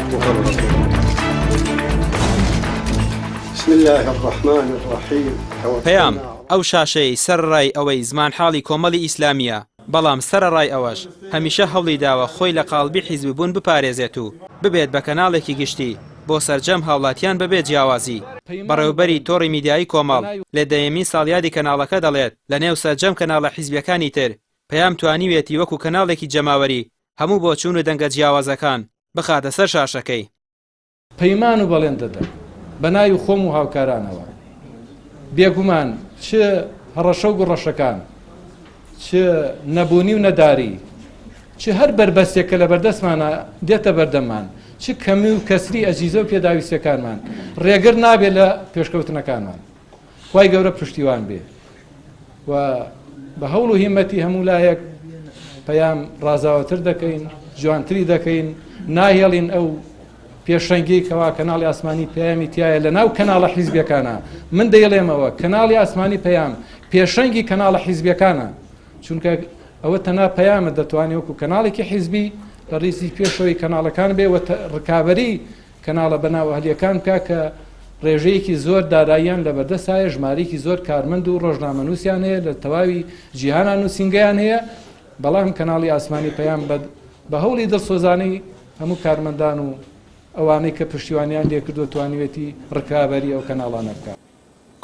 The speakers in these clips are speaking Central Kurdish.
بسم الله الرحمن الرحیم پەیام، ئەو شاشەیەی سەرەڕای ئەوەی زمانحاڵی کۆمەڵی ئیسلامییە، بەڵام سەرەڕای ئەوەش هەمیشە هەوڵیداوە خۆی لە قاڵبی حیزبیبوون بپارێزێت و ببێت بە کەناڵێکی گشتی بۆ سەرجەم هاوڵاتیان بەبێ جیاوازی. بەڕێوەبەری تۆڕی میدیایی کۆمەڵ لە دەیەمین ساڵیادی کەناڵەکە دەڵێت، لەنێو سەرجەم کەناڵە حیزبییەکانی تر، پەیام توانیویەتی وەکو کەناڵێکی جەماوەری هەموو بۆچوون و دەنگە جیاوازەکان بخاتە سەر شاشەکەی. پەیمان و بەڵێن دەدەم بە ناوی خۆم و هاوکارانەوە، بێگومان چ هەڕەشە و گوڕەشەکان، چ نەبوونی و نەداری، چ هەر بەربەستێک کە لەبەردەستمانە دێتە بەردەممان، چ کەمی و کەسری ئەجیزە و پێداویستیەکانمان، ڕێگر نابێت لە پێشکەوتنەکانمان. خوای گەورە پشتیوان بێ و بە هەوڵ و هیمەتی هەموو لایەک پەیام ڕازاوەتر دەکەین، جوانتری دەکەین، ناهێڵین ئەو پێشەنگی کەوا کەناڵی ئاسمانی پەیامی تایە لە ناو کەناڵە حیزبیەکانە. من دەیڵێمەوە کەناڵی ئاسمانی پەیام پێشەنگی کەناڵە حیزبیەکانە، چونکە ئەوە تەنها پەیامە دەتوانێت وەکو کەناڵێکی حیزبی لە ڕیزی پێشەوەی کەناڵەکان بێ و ڕکابەری کەناڵە بەناو ئەهلییەکان بکا کە ڕێژەیەکی زۆر داراییان لەبەردەستایە، ژمارەیەکی زۆر کارمەند و ڕۆژنامەنووسیان هەیە، لە تەواوی جیهانا نووسینگەیان هەیە، بەڵام کەناڵی ئاسمانی پەیام بە هەوڵی دڵسۆزانەی هەموو کارمەندان و ئەوانەی کە پشتیوانیان لێکردووە توانیوێتی ڕکابەری ئەو کەناڵانە بکا.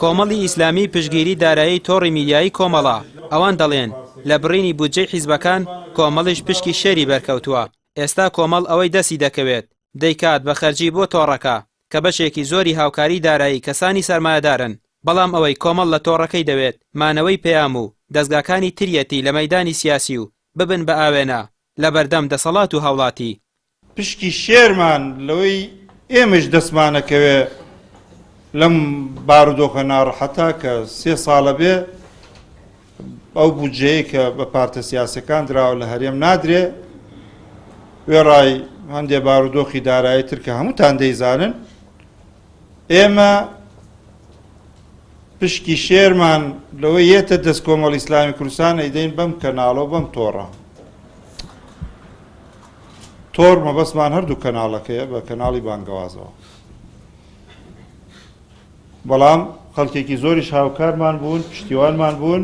کۆمەڵی ئیسلامی پشتگیری دارایی تۆڕی میدیایی کۆمەڵە، ئەوان دەڵێن، لە بڕینی بودجەی حیزبەکان کۆمەڵیش پشکی شێری بەرکەوتووە. ئێستا کۆمەڵ ئەوەی دەستی دەکەوێت دەیکات بە خەرجی بۆ تۆڕەکە کە بەشێکی زۆری هاوکاری دارایی کەسانی سەرمایەدارن، بەڵام ئەوەی کۆمەڵ لە تۆڕەکەی دەوێت مانەوەی پەیام و دەزگاکانی تریەتی لە مەیدانی سیاسی و ببن بە ئاوێنە لە بەردەم دەسەڵات و هاوڵاتی. پشکی شێرمان لەوەی ئێمەش دەستمانەکەوێ لەم بارودۆخە ناڕەحەتە کە سێ ساڵە بێ ئەو بودجەیەی کە بە پارتە سیاسەکان دراوە لە هەرێم نادرێ، وێڕای هەندێ بارودۆخی دارایی تر کە هەمووتان دەیزانن، ئێمە پشکی شێرمان لەوەی یەتە دەست کۆمەڵی ئیسلامی کوردستان ئەیدەین بەم کەناڵە و بەم تۆڕە. تۆڕ مەبەستمان هەردوو کەناڵەکەیە بە کەناڵی بانگەوازەوە. بەڵام خەڵکێکی زۆریش هاوکارمان بوون، پشتیوانمان بوون،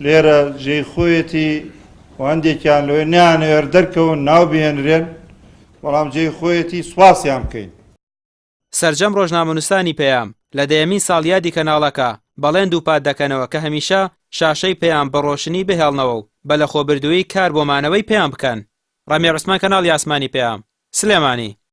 لێرە جێی خۆیەتی و هەندێکیان لەوەی نەیانەوێت دەرکەون ناو بهێنرێن، بەڵام جێی خۆیەتی سوپاسیان بکەین. سەرجەم ڕۆژنامەنووسانی پەیام لە دەیەمین ساڵیادی کەناڵەکە بەڵێن دووپات دەکەنەوە کە هەمیشە شاشەی پەیام بە ڕۆشنی بهێڵنەوە و بە لەخۆبردوویی کار بۆ مانەوەی پەیام بکەن. ڕامیار عوسمان کەناڵی ئاسمانی پەیام، سلێمانی.